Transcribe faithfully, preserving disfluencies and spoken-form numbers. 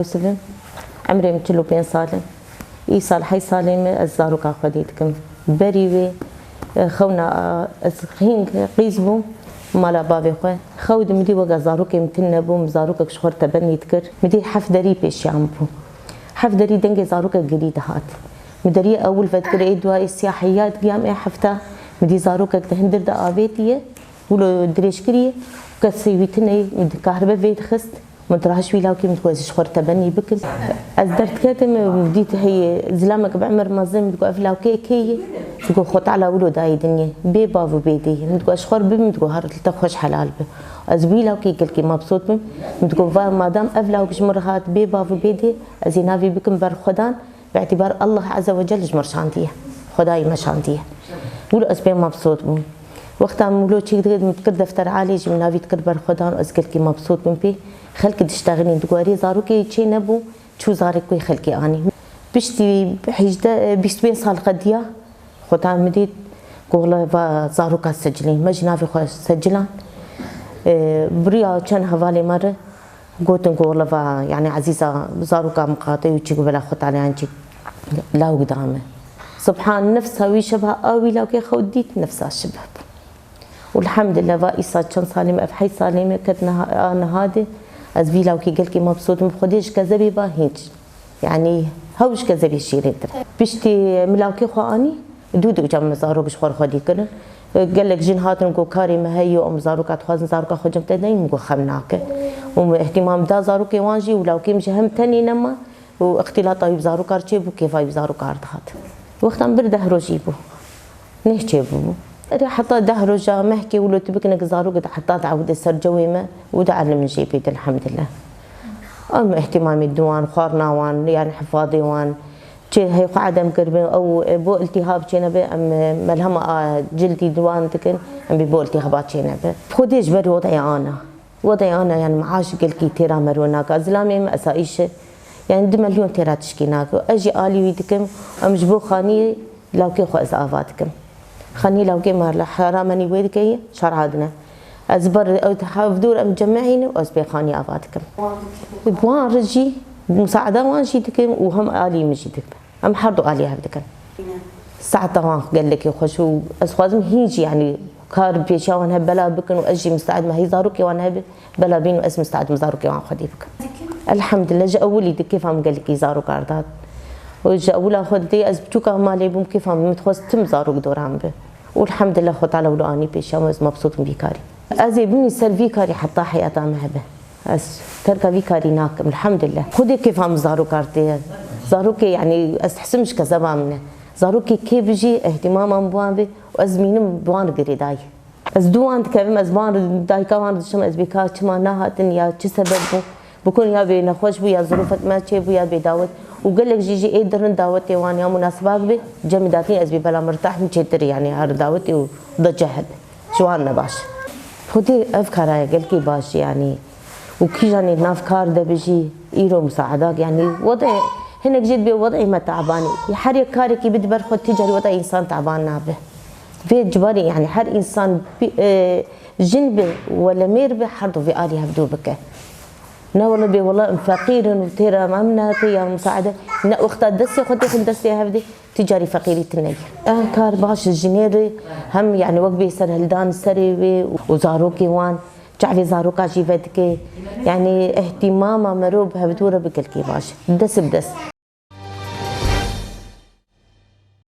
Yusuf im, emrê min çil û pênc sal in. Îsal heyş salê min ez zaroka xwedî dikim. Berî wê, e, xewna, e, ez hîn qîz bûm, mala bavê xwe. Xew di min dî weke zarokê min tune bû, min zarokek ji xwe re tebenî dikir. Min dî heft derî pêşiya min bû. Heft derî dengê zarokek girî dihat. Min deriyê ewil vedikir, ê duayê siya heya digiyam ê hefta. Min dî zarokek di hindir de avêtiye, wilo dirêj kiriye, kesê wî tune ye, min di kahribe vê dixist. Min dirahiş wî lawkê, min digot ez ji xwe re tebenî bikim. Ez derdiketim, min dît heye zilamek bi emir mezin, min digot ev lawkê kê ye? Digot Xwe Teala wilo dayê dinyê, bê bav û bê dê ye. Min digot ez ji xwe re bibim, digot her li te xweş helal bi. Ez bi wî lawkê gelkî mebsût bim. Min digot va madam ev lawk ji min re hat bê bav û bê dê, ez ê navê bikim Berxwedan. Bi îtîbar Allah Azze ve Celle ji min re şandiye. Xwedayê me şandiye. Wilo ez pê mebsût bûm. Wexta min wilo çêk dikir, min dikir defter alê jî, min navî dikir Berxwedan, ez gelkî mebsût bûm pê. Xelk diştexilîn, digot erê zarokê çê nebû, çû zarek wê xelkê anî. Piştî hejde, bîst û pênc sal qediya, Xwedan min dît, got wele va zaroka secilîn. Me jî navê xwe secilan. E, biriya çend hevalê me re, Gotin ku wele va, yani Ezîza, zaroka miqate û çi ku bela xwe taliyan çi lawk da me. Subhan nefsa wî şeva a wî lawkê xew dît nefsa şibeh bû. Û elhamdülillah va îsa çend salê me, ev heyş salê me ket niha, a niha de ez vî lawkê gelkî mebsût im. Xwedê ji kezebê ba hîn. Yani hew ji kezebê şîrîntir. Piştî min lawkê xwe anî, dû dû cem min zarok ji xwe re xwedî kirin. Gelek jin hatin ku karê me heye, em zaroka dixwazin zaroka xwe cem te deyin, min got xem nake. Û min ihtimam da zarokê wan jî û lawkê min jî hem tenê nema û ixtîlata wî bi zaroka re çêbû, kêfa wî bi zaroka re dihat. Wexta min bir deh rojî bû. Neh çêbû. Erê heta deh roja mehkê wilo tu bikine ki zarok di heta diewide ser cewê me û dielimin jê bê de, elhamdulillah. Em ihtimamê di wan, xwarina wan, yani hifadê wan, çi hey xwe edem kiribin, ew, e, bo iltihab çênebe, em, e, melhema a cildî di wan dikin, em bê bo iltihaba çênebe. Xwedê ji ber wodaya ana. Wodaya ana, yani maaş gelkî têra mero naka. Zilamê min esayîş e. Yani du milyon têra tişkî nake. Ez jî alî wî dikim, em ji bo xaniyê lawkê xwe ez ava dikim. Xanî lawkê me li heramenî wê dikeyî, şer hadine. Ez ber ew hevdûr em cemehîne û ez pê xanî ava dikim. Bi wan re jî, musaada wan jî dikim û hem alî min jî dikim. Em her du alî hev dikin. Saeta wan gelekî xweş û ez xwazim hîn jî, yanî kar pêşiya wan hebe bela bikin û ez jî misteed me hî zarokê wan hebe bela bîn û ez misteed me zarokê wan xwedî bikim. Elhamdulillah, ji ewilî di kêfa min gelekî zarokar dat. Û ji ewila xwe dê ez biçûka malê bûm, kêfa min dixwest tim zarok doran bi. Û elhamdulillah, Xwe Teala wilo anî pêşiya min, ez mebsût im vî karî. Ez ê bimî ser vî karî heta heyata me hebe. Ez terka vî karî nakim, elhamdulillah. Xwedê kêfa min zarokar tê ye. Zarokê, yanî ez dihisim ji kezeba min e. Zarokê kê bijî, ihtimama min bi wan be û ez mînim bi wan girêdayî. Ez dû wan dikevim, ez wan dayika wan dişim, ez bê ka çima nahatin ya çi sebeb bû. Bikun ya bê nexweş bû ya zirûfek me çêbû ya bê dawet. Û gelek jî jî ê dirin dawetê wan ya munasibak bê, cemî datîn ez bê bela mirtah min çêtir, yanî her dawetê û da cehil. Ji wan ne baş. Xwedê ev kara ye gelkî baş, yanî û kîjanê nav kar de bijî, îro musaedak, yanî wede hinek jê dibê wedeyê me tabanî. Her yek karekî bide ber xwe, tî carî wede însan taban nabe. Vê cibarê, yanî her însan bi, e, jin be, wele mêr be, her du vê alî hevdû bike. Ne wele bê wele em feqîr in û têra em nake ya musaede. Ne wexta destê xwe têxin destê hevdê, tî carî feqîrî tune ye. Ev kar baş e jinê re hem, yanî wek bê serhildan serê wê û zarokê wan. Çavê zaroka jî vedike. Yanî ihtimama mero bi hevdû re bi gelkî baş. Dest bi dest.